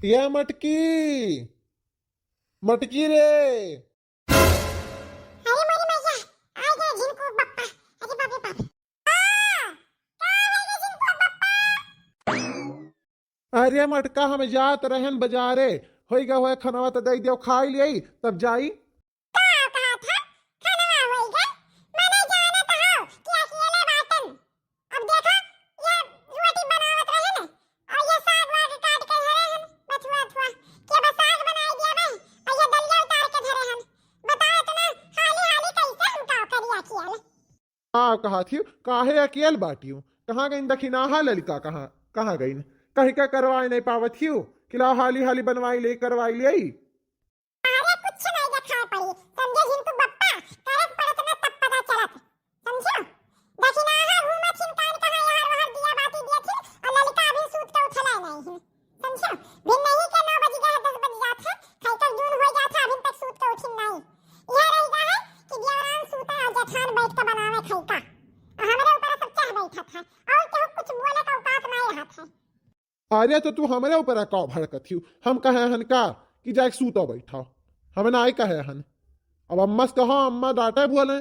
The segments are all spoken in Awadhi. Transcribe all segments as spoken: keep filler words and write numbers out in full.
ये मटकी, मटकी रे। अरे मोरी मैया, आ गया झिनकू बप्पा। अरे बाप रे बाप। आ, का हो गया झिनकू बप्पा? अरे मटका, हम जात रहन बजारे, होई गा होए खनवा त दे देव, खाई लियाई, तब जाई। का कहा था? खनवा होई गा? मने जानत हो कि अकेले बाटन। अब देखो, ये रोटी बनावत रहे न, और ये साग वाग काट के धरे हन, बथुआ अथुआ, कि बस साग बनाई दिया भाई, और ये दलिया उतार के धरे हन। बताओ इतना हाली हाली कैसे हम का करिया किया ले? का कहा थी? काहे अकेल बाटियो? कहाँ गईन दखिनाहा ललिका? कहाँ, कहाँ गईन? कहीं का करवाए नहीं पावत हियो? कि लाओ हाली हाली बनवाई ले, करवाई ले। अरे कुछ नहीं देखाए पड़ी, समझे झिनकू बप्पा, करत पड़त ना तब पता चलत, समझो? दखिनाहा घूमत हिन, कान कहाँ यार वहाँ दिया बाती दिया थी, और ललिका अभी सूत के उठला नहीं हिन, समझो? भिन नहीं के नौ बज गया है, दस बज जात है, खाई तक जून हो जात है, अभी तक सूत के उठिन नहीं। यह रह गया है कि देवरान सूता और जेठान बैठ के बनावे खाई का, और हमरे ऊपर सब चढ़ बैठा था, और केहू कुछ बोले का औकात नहीं रहत है। अरे तो तू हमरे ऊपर का भड़कत हियो? हम कहे हन का कि जाके सूतो बैठो? हमें ना कहे हन। अब अम्मा से कहो, अम्मा डांटे बोले,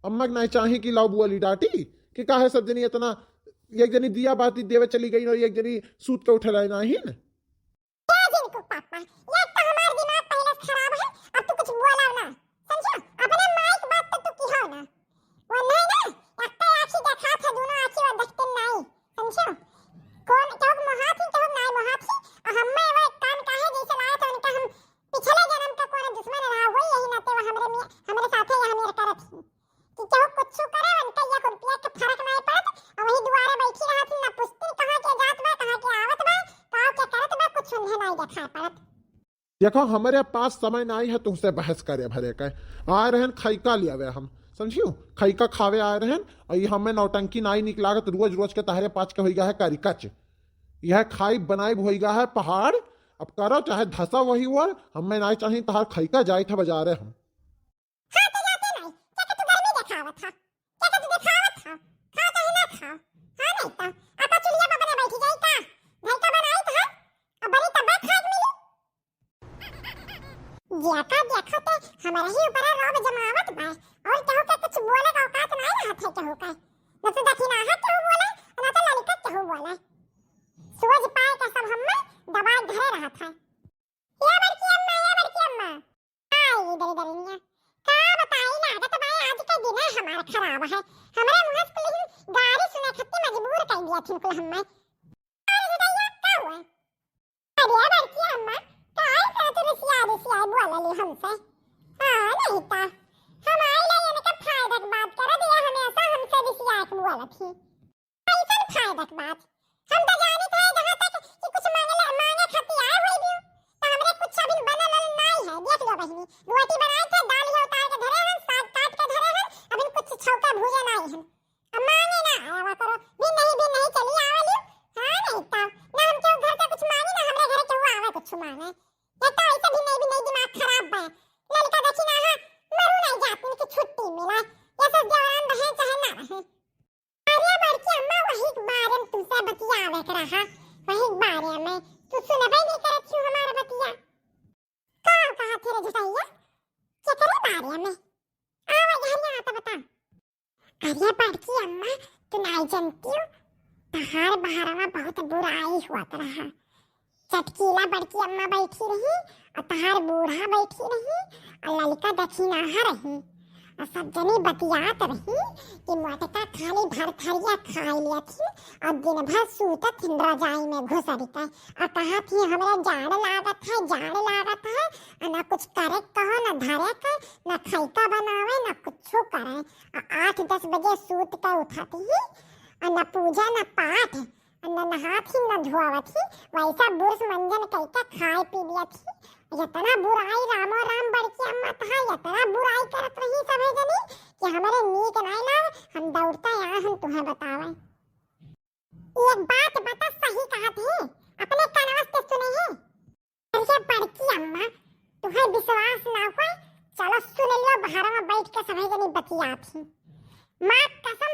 अम्मा के नहीं चाही कि लाओ बोली डांटी कि काहे सब जनी इतना, एक जनी दिया बाती देवे चली गई और एक जनी सूत के उठे रहे नहीं न। ए झिनकू पापा, एक तो हमार दिमाग पहले से खराब है, अब तू कुछ बोला ना, समझो? अपने माई के बात तो तू किहो ना। वो नहीं ना, एक तो आँखी देखात है, दोनों आँखी वो देखते नहीं, समझो? कौन चौक मोहात ही, चौक नाई मोहात ही, और हम्मे वो एक कान काहे जैसे लागत है, उनका हम पिछले जन्म का कौन दुश्मन रहा, वही यही नाते वो हमरे में, हमरे साथे यह मेर करत ही। कि केहू कुछ करे, उनका एक रुपया के फर्क नहीं पड़त, और वही दुआरे बैठी रहत ही, ना पूछती कहाँ के जात बा, कहाँ के आवत बा, का के करत बा, कुछ उन्हें नहीं देखाई पड़त। देखो, हमरे पास समय नाई है तुमसे बहस करे भरे के। आए रहन खैका लियावे हम, समझियो? खैका खावे आए रहन, और ये हमें नौटंकी नाई निक लागत, रोज रोज के तहरे पाँच के होई गया है करिकच। यह खाई बनाई होई गया है पहाड़। अब करो चाहे धसा वही हुआ, हमें नाई चाही तहार खैका, जाई था बाजारे हम। हाँ, तो जाते नाई, क्या के तू गर्मी देखावत हा? क्या के तू देखावत हा? खाओ चाहे ना खाओ, हाँ नहीं तो आपा चुलिया पर बने बैठी जाई का? घर का बनाई तो है, अब बड़ी तब्बत खाए के मिली। जेका देखो ते हमारे ही ऊपर रौब जमावत बा, और केहू के कुछ बोले का औकात नहीं रहत है केहू के। न तो दखिनाहा केहू बोले, न तो ललिका केहू बोले। सूझ पाए के सब हम्मे दबाए धरे रहत है। ए बड़की अम्मा, ए बड़की अम्मा। आई दरी दरिनिया। का बताई, लागत बा आज के दिन हमार खराब है। हमरे मुँह से कुल गारी सुने खातिर मजबूर कर दिया थिन कुल हम्मे। अरे हृदया, का हुआ? अरे बड़की अम्मा, काहे का तू रिसिया रिसिया बोलली हमसे? हाँ, नहीं ता। हम आई लाई इनके फायदा के बात कर दिया, हमेशा हमसे रिसिया के बोलत ही। कैसन फायदा के बात? हम तो जानित है जहाँ तक कि कुछ मांगे ला, मांगे खातिर आए हुए भी हो। तो हमरे कुछ अभी बनल उनल नाई है, देख लो बहिनी। रोटी बनाए थे, दाल ये उतार के धरे हैं, साग काट के धरे हैं, अभी कुछ छौका भूजे नाई है। अब मांगे ना आवा करो, भी नहीं, भी नहीं चली आवा लियो। हाँ, नहीं तो ना हम केहू घर से कुछ मांगे, ना हमरे घर केहू आवे कुछ मांगे। ये तो ऐसे भी नहीं, भी नहीं दिमाग खराब बा। लड़का देखी ना, हाँ, मरू नहीं जात, इनकी छुट्टी मिला। ये सब देवरान रहे चाहे ना रहे। अरे बड़की अम्मा, वही के बारे में तुमसे बतियावे के रहा, वही के बारे में। तू सुनबे नहीं करत क्यों हमारा बतिया? का कहा थे रे झुटैया? केकरे बारे में? आवा यहाँ, यहाँ तो बता। अरे बड़की अम्मा, तू नाई जनती हो, तहार बहरवा बहुत बुराई हुआ रहा। चटकीला बड़की अम्मा बैठी रही, और तहार बूढ़ा बैठी रही, और ललिका दखिनाहा रही, और सब जनी बतियात रही कि मोटका खाली भरथरिया खाई लिया थी, और दिन भर सूतत हिन रजाई में घुसरी के, और कहा थी, "हमरा जाड़ लागत है, जाड़ लागत है," और ना कुछ करे कहो, ना धरे के, ना खैका बनावे, ना कुछ करे, और आठ दस बजे सूत के उठत ही, और ना पूजा ना पाठ, न नहात ही, न धोआवत ही, वैसा बुरुस मंजन कइके खाए पी लियत ही। इतना बुराई रामो राम बड़की अम्मा तहार, इतना बुराई करत रही सभे जनी कि हमरे नीक नाई लाग, हम दौड़ता आए हम तुहें बतावे। एक बात बता, सही कहत ही, अपने कानवा से सुने ही। अरे बड़की अम्मा, तुहें विश्वास ना होए, चलो सुन लियो, बाहर में बैठ के सभे जनी बतियात ही। माँ कसम,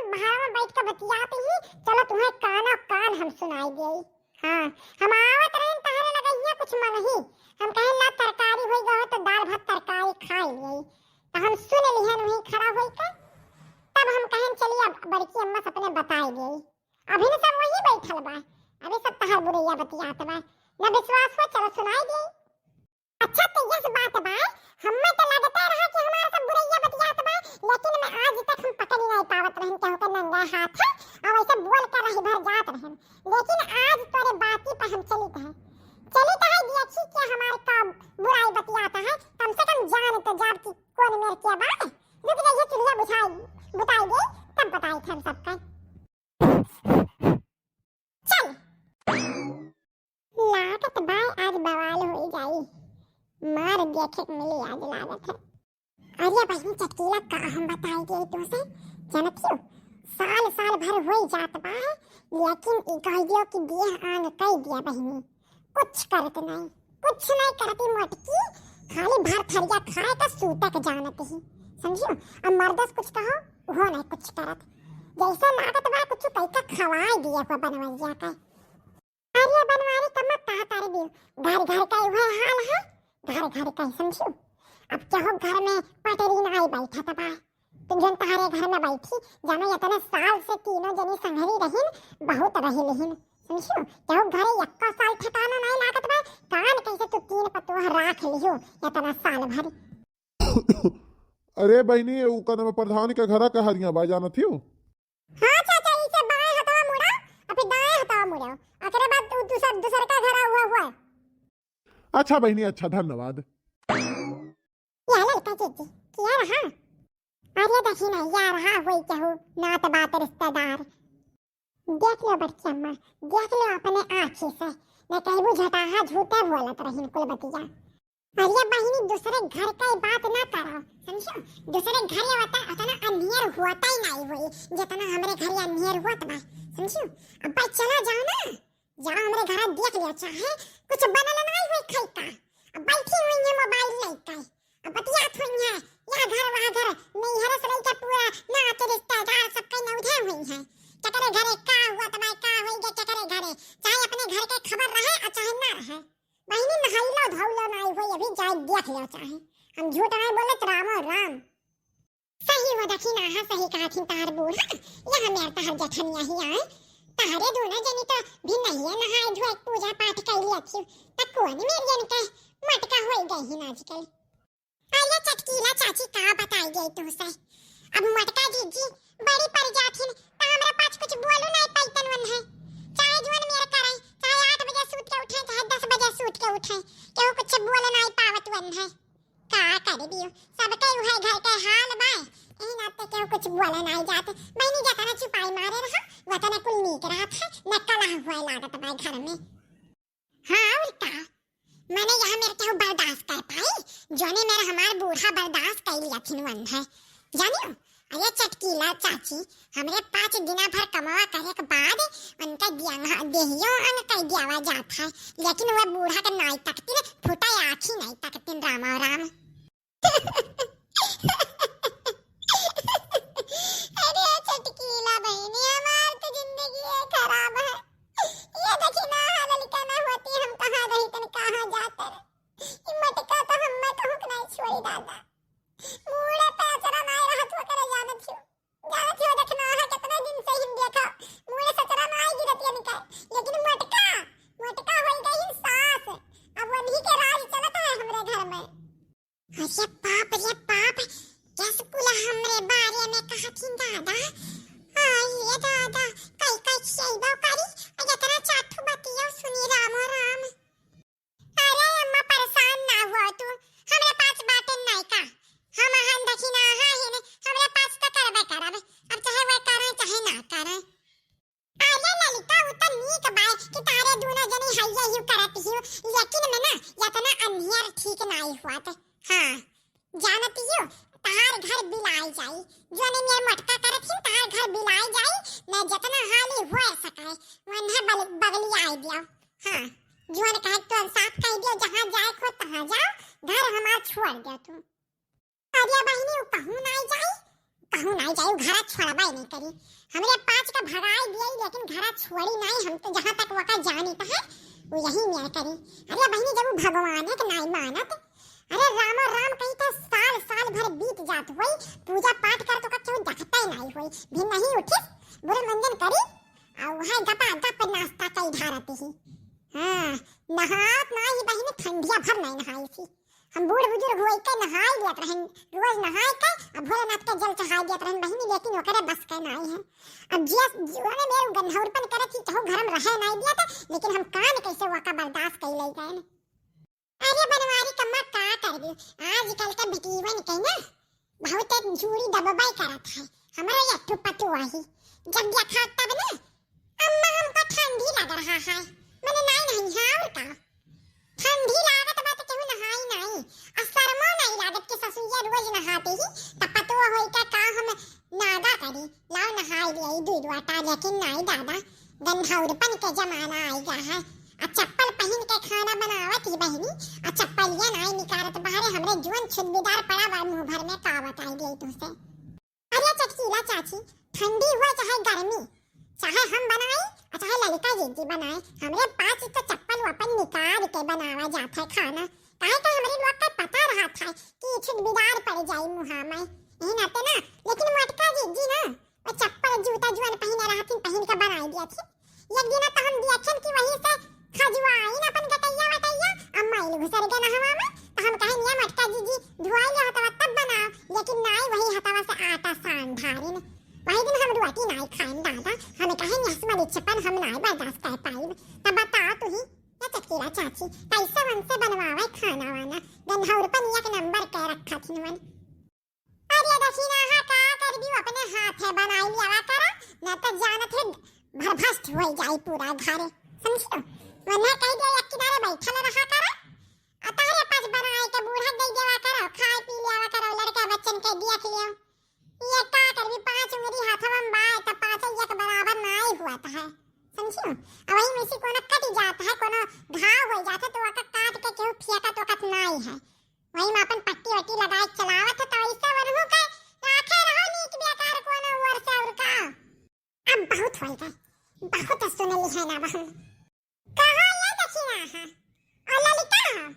का बतियात ही, चलो तुहैं कानो कान हम सुनाई देई। हाँ, हम आवत रहिन तहरे लगहिया कुछ मंगही। हम कहेन ला तरकारी होई गवा तो दाल भात तरकारी खाई लेई। तो हम सुन लिहन वहीं खड़ा होई के। तब हम कहेन चलिए अब बड़की अम्मा से अपने बताई देई। अभी न सब वही बैठल बा, अभी सब तहार बुरैया बतियात बा। न विश्वास हो, चलो सुनाई देई। अच्छा, तो यस बात बा, हम्मे तो लगते रहा कि हमार सब बुरैया बतियात बा, लेकिन मैं आज तक हम पकड़ी नहीं पावत रहन केहू के नंगा हाथ है, और वैसे बोल के रही भर जात रहन। लेकिन आज तोरे बाती पर हम चलित है, चलित है, देखी के हमार का बुराई बतियात है, कम से कम जान तो जाब कि कौन मेर के बा। रुक जाइए, चूल्हा बुझाई, बुताई दे, तब बताई हम सबका। चल। लागत बा आज बवाल होई जाई। मार देखे के मिली आज लागत है। अरे बहिनी चटकीला, का हम बताई देई तोसे, जानत हियो, साल साल भर होई जात बा, लेकिन ई कह दियो कि देह आंग कई दिया बहिनी, कुछ करत नहीं, कुछ नहीं करती मोटकी, खाली भर थरिया खाए का सूते के जानत ही, समझियो। अब मर्दस कुछ कहो, वो नहीं कुछ करत, जैसे लागत बा कुछ कई का खवाए दिया को बनवैया का। अरे बनवारी कम्मा कहा तारे बियो, घर घर का उहे हाल है, घर घर का, समझू। अब केहू घर में पटरी ना आई बैठत बा, तुम जन तहारे घर में बैठी, जानो इतने साल से तीनों जनी संघरी रहिन, बहुत रही लिहिन, समझू। केहू घरे यक्को साल ठिकाना नहीं लागत बा, कान कैसे तू तीन पतोह राख लिहू इतना साल भर। अरे बहिनी, उ का नाम प्रधान के घरा का हरिया बा, जानत हियो? हाँ चाचा, इसे बाएं हथवा मुड़ा, और फिर दाएं हथवा मुड़ा, ओकरे बाद तू दूसर, दूसर का घरा हुआ हुआ। अच्छा बहिनी, अच्छा, धन्यवाद। या ललका जीजी, किया रहा? अरे देखी ना, या रहा होई केहू नात बात रिश्तेदार। देख लो बड़की अम्मा, देख लो अपने आँखी से, न कहबू झटाहा झूठे बोलत रहिन कुल बतिया। अरे बहिनी, दूसरे घर का बात ना करो, समझो? दूसरे घर ये होता, उतना अन्हेर होता ही नहीं होई, जितना हमरे घर ये अन्हेर होत बा, समझो? अब भाई चला जाओ ना, जाओ हमरे घर देख लियो, चाहे कुछ बनल नहीं होई खाई का, अब बैठी हुई है मोबाइल लेके, अब बतियात हुई है, यह घर वह घर, नैहर से लेके पूरा नात रिश्तेदार सबके नौधे हुई है, केकरे घरे का हुआ तबाय का होई गे केकरे घरे, चाहे अपने घर के खबर रहे और चाहे ना रहे। बहिनी, नहाइलो धोइलो नाई होई, अभी जाए देख लो चाहे। हम झूठ नहीं बोलत, रामो राम। सही हो दखिना, हाँ, सही कहा थिन तहार बूढ़ा। यहाँ मेर तहार जठनिया ही आए। तहारे दोनों जनी तो भी नहीं है, नहाए धोए पूजा पाठ कर लिया थी। त कौन मेर जन के मटका होई गई ही आजकल। अरे चटकीला चाची, का बताई गई तुमसे। अब मोटका जीजी बड़ी पड़ जाथिन, त हमरा पास कुछ बोलू नहीं पाइतन वन है। चाहे जुअन मेर करे, चाहे आठ बजे सूत के उठे, चाहे दस बजे सूत के उठे, केहू कुछ बोले नहीं पावत वन है। का करे दियो, सबके उहे घर के हाल बाय, यही नाते केहू कुछ बोले नहीं जात। बहिनी जतना चुपाई मारे रहा, वतना कुल नीक रहत है, न कलह हुए लागत बाय घर में। हाँ, और का? मने यहाँ मेरे केहू बर्दाश्त कर पाई, जोने मेरे हमार बूढ़ा बर्दाश्त कर लिया थिन वन है। जानियो, अरे चटकीला चाची, हमरे पाँच दिना भर कमवा करे के बाद उनका दिया-, देहियो अंग कर दियावा जात है, लेकिन वह बूढ़ा के नाई तकतिन, फुटा आँखी नाई तकतिन, रामा राम। अरे चटकीला बहिनी, हमार तो जिंदगी है खराब है। ये देखी ना, ललिका ना होती, हम कहाँ रही तन कहाँ जाते रहे। ई मटका तो हम्मे कहूँ के नहीं छोड़ी दादा। मूड़े पे अचरा नहीं रहत हो करे जानत हो। जानत हो देखना है, कितने दिन से हम देखा, मूड़े से अचरा नहीं गिरत ये निकाय। लेकिन मटका, मटका होई गई सास। अब वही के राज चलत है हमरे घर में। अरे बाप रे बाप, जस कुला हमरे बारे में कहथिन दादा। आई ये दादा, कई कई खियाइबो करी, आ जतना चाठू बतियो सुनी रामो राम। अरे अम्मा परेशान ना हुआ तू, हमरे पास बाटे नायका। हम हन दखिना हा ही ने, हमरे पास तो करबे करब, अब चाहे वह करे चाहे ना करे। अरे ललिता, उ त नीक बाय कि तारे दूनो जनी हइये ही करत हियो, लेकिन में ना इतना अन्हियर ठीक नाई हुआ त। हाँ, जानत हियो, तार घर बिलाई जाई, जोने मेर मटका करत हिन, तार घर बिलाई जाई, मैं जितना हाली हो सके, वन्हे बल-, बगली आई दियो। हाँ, जुअन कहे तो साफ कह दियो, जहाँ जाए को तहाँ जाओ, घर हमार छोड़ दियो तू। अरे बहिनी, उ कहूँ नाई जाई, कहूँ नाई जाई, उ घरा छोड़बे नाई करी। हमरे पाँच का भगाई दियाई, लेकिन घरा छोड़ी नाई। हम तो जहाँ तक वका जानी तो है, उ यही मेर करी। अरे बहिनी, जब उ भगवान के नाई मानत, अरे रामो राम कही तो साल, साल भर बीत जात होई, पूजा पाठ करत ओका केहू देखते नाई होई, भी नहीं उठिस, बुरे मंजन करी, आ वह गपा गप नाश्ता कई धारत ही। हाँ, नहात नाई बहिनी, ठंडिया भर नाई नहाई थी। हम बूढ़ बुजुर्ग होई के नहाई लियत रहन, रोज नहाई के, अब भोलेनाथ के जल चढ़ाई दियत रहन बहिनी, लेकिन ओकरे बस के नाई है। अब जिया जीवन में उ गन्हौरपन करत ही, केहू घर में रहे नाई दिया था, लेकिन हम कान कैसे वका बर्दाश्त कई ले गए। अरे बनवारी कम्मा का करबी, आजकल के बेटीवन के ना बहुत जूड़ी दबबाई करत है। हमरा ये ठो पतुआ ही, जब देखा तब ना, अम्मा हमको ठंडी लग रहा है, मने नाई नहीं है और का। ठंडी लागत बा त केहू नहाई नाई, आ शर्मो नाई लागत कि ससुइया रोज नहाते ही, त पतुआ होई का, का हम नागा करी, लाओ नहाई लिया ई दूध वाटा, लेकिन नाई दादा, गंधौरपन के जमाना आई गा है। आ चप्पल पहिन के खाना बनावत ही बहिनी, आ चप्पलिया नाई निकारत बाहरे, हमरे जुअन छुदबीदार पड़ा बा मुंह भर में, का बताई दिए तुमसे। अरे चटकीला चाची, ठंडी हुआ चाहे गर्मी, चाहे हम बनाई और चाहे ललिका जीजी बनाए, हमरे पास तो चप्पल वप्पल निकाल के बनावा जात है खाना। काहे का हमरे लोग का पता रहत है कि छुदबीदार पड़ जाई मुहा में, यही नाते ना। लेकिन मोटका जीजी ना, वो चप्पल जूता जुअन पहिने रहथिन, पहिन के बनाई दिया थी। एक दिन तो हम दिया थी कि वहीं से खजुआइन अपन गटैया वटैया, अम्मा इल घुसर गए नहवा में, तो हम कहे, "निया मोटका जीजी, धुआई ले हथवा तब बनाओ," लेकिन नाई, वही हथवा से आटा सान ढारिन। वही दिन हम रोटी नाई खाइन दादा, हम कहे, "निया हमारी चपन हम नाई बर्दाश्त कर पाइब।" तब बताओ तू ही, या चटकीला चाची, कैसे उनसे बनवावे खाना वाना, गंधौरपन एक नंबर के रखा थी वन। अरे दखिनाहा, का करबी, अपने हाथे बनाई लियावा करा, ना तो जानत है भरभस्ट होई जाई पूरा घर, समझियो? वरना कह दिया एक किनारे बैठल रहा करा, आ तहरे पास बनाए के बूढ़ा दे देवा करा, खाए पी लियावा करा, लड़का बच्चन के देख लियो। ये का करबी, पांच उंगली हाथवा में बाय, त पांच एक बराबर नाई हुआ त है, समझियो? आ वही में से कोनो कट जात है, कोनो घाव हो जात है, तो ओका काट के केहू फेंकत ओकत नाई है। वही में अपन पट्टी वट्टी लगाए चलावत है, तो ऐसे वनहु के राखे रहो नीक बेकार कोनो ओर से और का। अब बहुत होई गए, बहुत सुन ली है ना बहन। कहो ये दखिनाहा, और ललिका हो,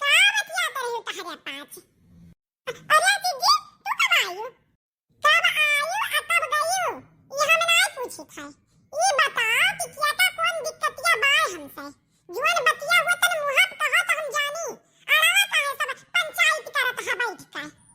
का बतियात रही तहरे पाँच? अरे जीजी, तू कब आयु? कब आयु आ कब गयु? ये हम नाई पूछित है। ई बताओ कि क्या का कौन दिक्कतिया बाय हमसे? जुअन बतिया हुआ तन मुँह पे कहो तो हम जानी। अड़ावा काहे सब पंचायत करत है बैठ के?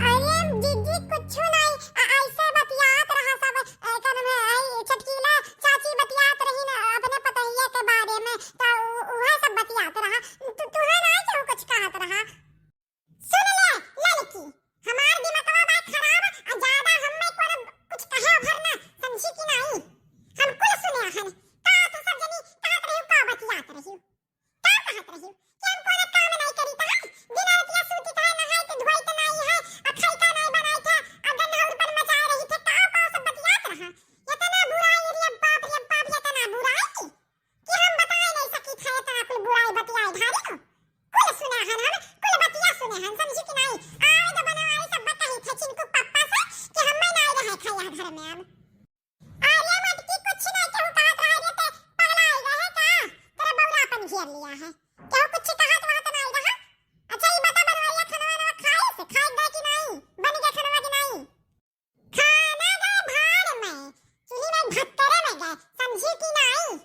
अरे जीजी, कुछ नहीं, अ-, ऐसे बतियात रहा सब, अ, का नाम है, आई चटकीला चाची बतियात रही ना अपने पतोहिया के बारे में, तो उ-, उहे सब बतियात रहा। तू, तुहे ना केहू कुछ कहत रहा। सुन ले ललकी, हमार दिमागवा बा खराब, आ ज्यादा हम्मे कोनो कुछ कहे भर ना, समझी कि नहीं? हम कुल सुने हन, का तू सब जनी कहत रही, का बतियात रही? का कहत रही कि हम कोनो काम नहीं करी त है? दिन रतिया सूती त है, नहाई त धोई त नहीं है, आ खाई का नहीं बनाई थे, आ गंधौर पर मचाए रही थे, का का सब बतियात रहा? इतना बुराई रे बाप रे बाप, इतना बुराई कि हम बताए नहीं सकी थे, इतना कुल बुराई बतियाए धारी हो। कुल सुने हन हम, कुल बतिया सुने हन, समझी कि नहीं? आवे तो बनवारी सब बताई थे चिंकू पप्पा से कि हम नहीं रहे थे यहाँ घर में अब। अरे मटकी, कुछ नहीं, केहू कहत रहा रे, ते पगला हो गया है का? तेरा बौरापन घेर लिया है। केहू कुछ कहत वहत नहीं रहा। अच्छा, ई बता, बनवरिया खाना वाना खाए से, खाए गए कि नहीं? बन गया खाना कि नहीं? खाना गए भाड़ में, चूल्ही में भत्तरे में गए, समझी कि नहीं?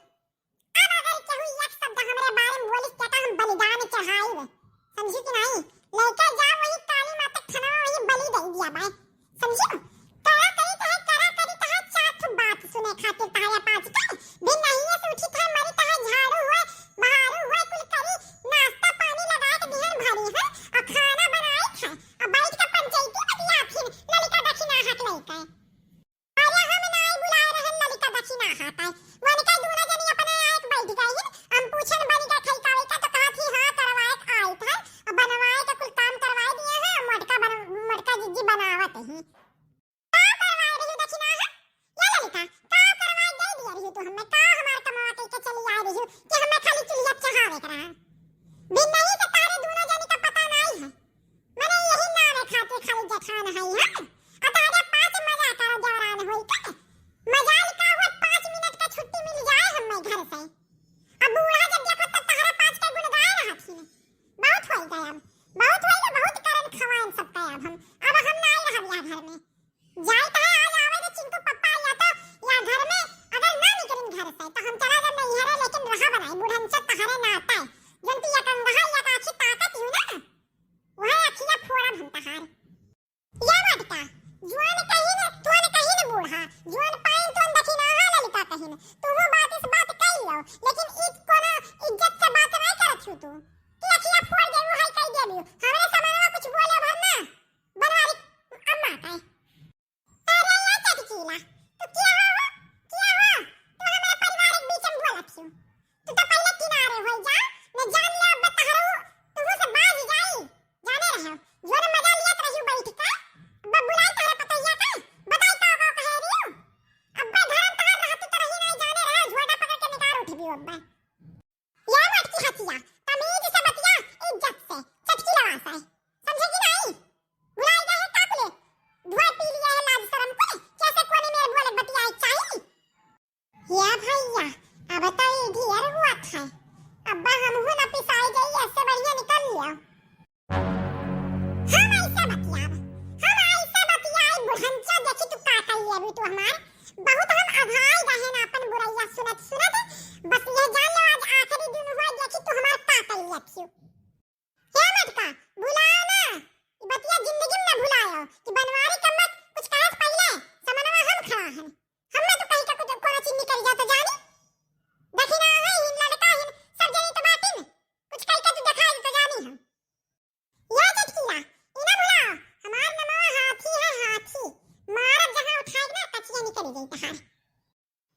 अब अगर केहू एक शब्द हमरे बारे में बोलिस, तो हम बलिदान चढ़ाइब, समझी कि नहीं? लेके जा वही काली माता के थाना में, वही बलि दे दिया बाय, समझी? करा करी तो है, करा करी तो है, चार ठो बात सुने खातिर तारा पाँच के। दिन नहीं से उठी था, मरी तो है, झाड़ू हुए, बहारू हुए, कुल करी, नाश्ता पानी लगा के दिहन भरी है, और खाना बनाई था, और बैठ के पंचायती बतियाथिन, ललिका दखिनाहा के लेके। अरे हम नाई बुलाए रहन ललिका दखिनाहा ताई। वनिका दूनो जनी अपने आए के बैठ गई। हम पूछन बनिका खैका वैका तो कहत ही हाँ करवाए के आए थे। अब बनवाए के कुल काम करवाए दिए हैं। मोटका बन-, मोटका जीजी बनावत ही। का करवाए रही दखिनाहा? या ललिका, का करवाए दे दिया रही तू हमें? का हमार कमावा कई के चली आए रही कि हमें खाली चुलिया चढ़ावे के रहा? दिन नहीं से तारे दूनो जनी का पता नहीं है। मने यही नाम है खातिर खाली जेठान है, हाँ? आ तहरे पाँच मजा करो देवरान होई के। मजाल का हुआ, पाँच मिनट का छुट्टी मिल जाए हमें घर से। अब बूढ़ा जब देखो तब तहरे पाँच के गुन गाए रहत ही। बहुत होई गए अब, बहुत होई गए, बहुत करन खवाएन सब का अब हम। अब हम ना रहब या घर में। जाई तो है, आज आवे दे चिंटू पप्पा, या तो या घर में अगर ना निकलिन घर से तो हम चला जाब नैहरे, लेकिन रहा बनाई बुढ़न से तहरे नाते। जन तू या कंगहा या का आँखी ताकत यू ना, वह अखिया फोड़ब हम तहार। या मटका, जुआन कहिन, तुअन कहिन बूढ़ा, जुआन पाइन तुअन दखिनाहा ललिता कहिन। तुहू बात इस बात कई लो, लेकिन ई कोनो इज्जत से बात नहीं करत छू तू। कि अखिया फोड़ देबू, हाय कई देबू। हमरे समनवा कुछ बोले भर ना। बनवारी अम्मा का। अरे ये चटकीला, तू क्या हो, हो? क्या हो? तू हमारे परिवार के बीच में बोलत हो। तू तो पहले किनारे हो जा, मैं जान ले अब तहरो, तुहू से बाज जाई। जाने रहो, जोन मजा लियत रही बैठ के। अब बुलाई तहरे पतैया के, बताई का का कहे रही हो। अब घर में तहर रहती तो रही नहीं, जाने रहो, झोटा पकड़ के निकाल उठबी अब। या मटकी हथिया, तमीज से बतिया, इज्जत से, चटकीला से। समझे कि नहीं? भुलाई गए है का कुले? धोए पी लिया है लाज शरम कुले, कैसे कोने मेरे बोले बतियाए चाहिए? या भैया, अब तो ये ढेर हुआ था। अब्बा हमहू ना पिसाई जाई, ऐसे बढ़िया निकल लिया। हम ऐसे बतियाब, हम ऐसे बतियाई, बुढ़ंचो, देखी तू का कही अभी तू हमार। बहुत हम अघाई गए ना अपन बुरैया सुनत सुनत। बस ये जान लो, आज आखिरी दिन हुआ, देखी तू हमार का कही अभी। हे मटका, भुलाओ ना, ई बतिया जिंदगी में ना भुलाओ कि बनवारी कम्मा कुछ कहे से पहले समनवा हम खड़ा हन। हम ना तो कहीं का कुछ कोनो चीज निकल जाता जानी। देखी ना है, हिन लड़का हिन, सब जनी तो बातिन। कुछ कहीं का तू देखा तो जानी हम। या चटकीला, ई ना भुलाओ, हमार नमवा हाथी है, हाथी। मारब जहाँ उठाए ना, कचिया निकल जाई तहार।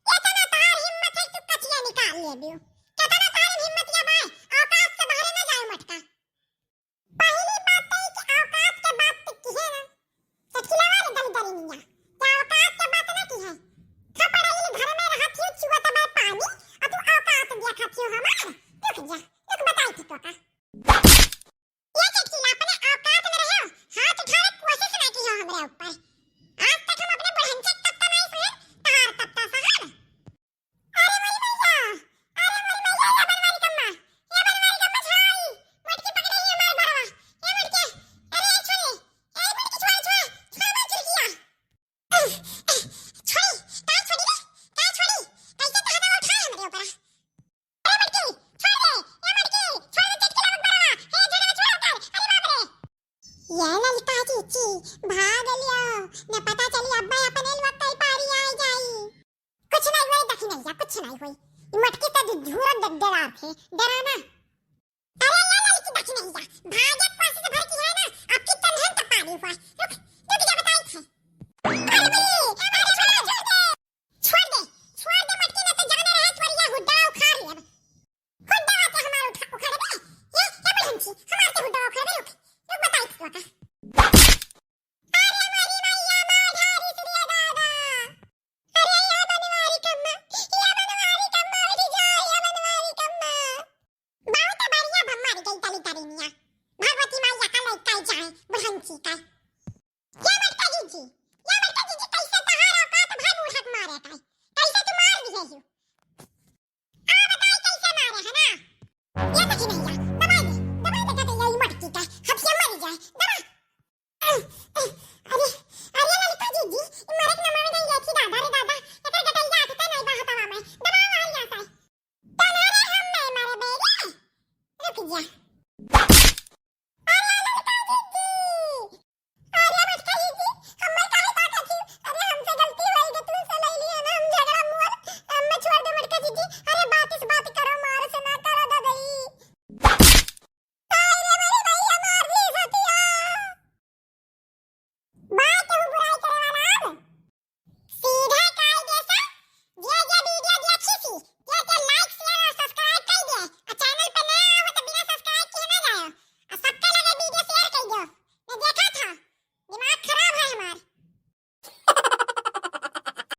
केतना तहार हिम्मत है, तू कचिया निकाल लेबू। केतना तहार हिम्मत या बाय, औकात से बाहर ना जाए मटका। पहली बात तो ई कि औकात के बात तो किहे ना। चटकीला वाले दल दरिनिया, क्या औकात के बात ना किहे? खपड़ाइल घर में रहत हियो, चुअत बा पानी, और तू औकात देखत हियो हमार। रुक जा, रुक बताई थी तो का। ये चटकीला अपने औकात में रहो, हाथ उठावे कोशिश ना किहो हमरे ऊपर। आज तक हम अपने बुढ़ंचे के तत्ता नहीं सहन, तहार तत्ता सहब। अरे मोरी मैया, अरे मोरी मैया, या बनवारी कम्मा, या बनवारी कम्मा छोड़ी, मटकी पकड़े ही हमार बरवा, या मटके, अरे छोड़े, ए मटकी छोड़, छोड़, छोड़ मत चुरकिया। छोड़ी, का छोड़ी रे, का छोड़ी, कैसे तहता उठाए हमरे ऊपर। अरे मटकी, छोड़ दे, ए मटकी, छोड़ दे, चटकीला मत बरवा, हे झगड़ा छोड़ कर, अरे बाप रे। ये ललका चीची, भाग लियो, न पता चली अब्बा अपने लुआ कई पारी आ जाई। कुछ नहीं होई दखिनैया, कुछ नहीं होई। ई मटकी तो झूरत डर-, डरात है, डराना। अरे ये ललकी दखिनैया, भागे कोशिश भर की है ना, अब कितन धन तक पानी हुआ। रुक, रुक जा बताई थे। अरे, अरे, छोड़ दे, छोड़ दे। छोड़ दे, छोड़ दे मटकी, ना तो जाने रहे तोरी ये हुड्डा उखाड़ लेब। हुड्डा आके हमार उठा, उखाड़ दे। ये, ये बुढ़ंची, हमार के हुड्डा उखाड़ दे, रुक। रुक बताई थी का। अरे मोरी मैया, मार ढारी सुनिया दादा। अरे या बनवारी कम्मा, या बनवारी कम्मा, उठ जा, या बनवारी कम्मा। बहुत बढ़िया बम्मा रे गई दली दरिनिया। भगवती मैया का लइका जाए, बुढ़ंची का। या मटका जीजी, या मटका जीजी, कैसे तहार औकात भाई बूढ़ा के मारे का? कैसे तू मार दिहे हो? आ बताई कैसे मारे है ना? ये सखी भैया, दबाई दे, दबाई दे कहते यही मटकी का, हथिया मरी जाए, दबा।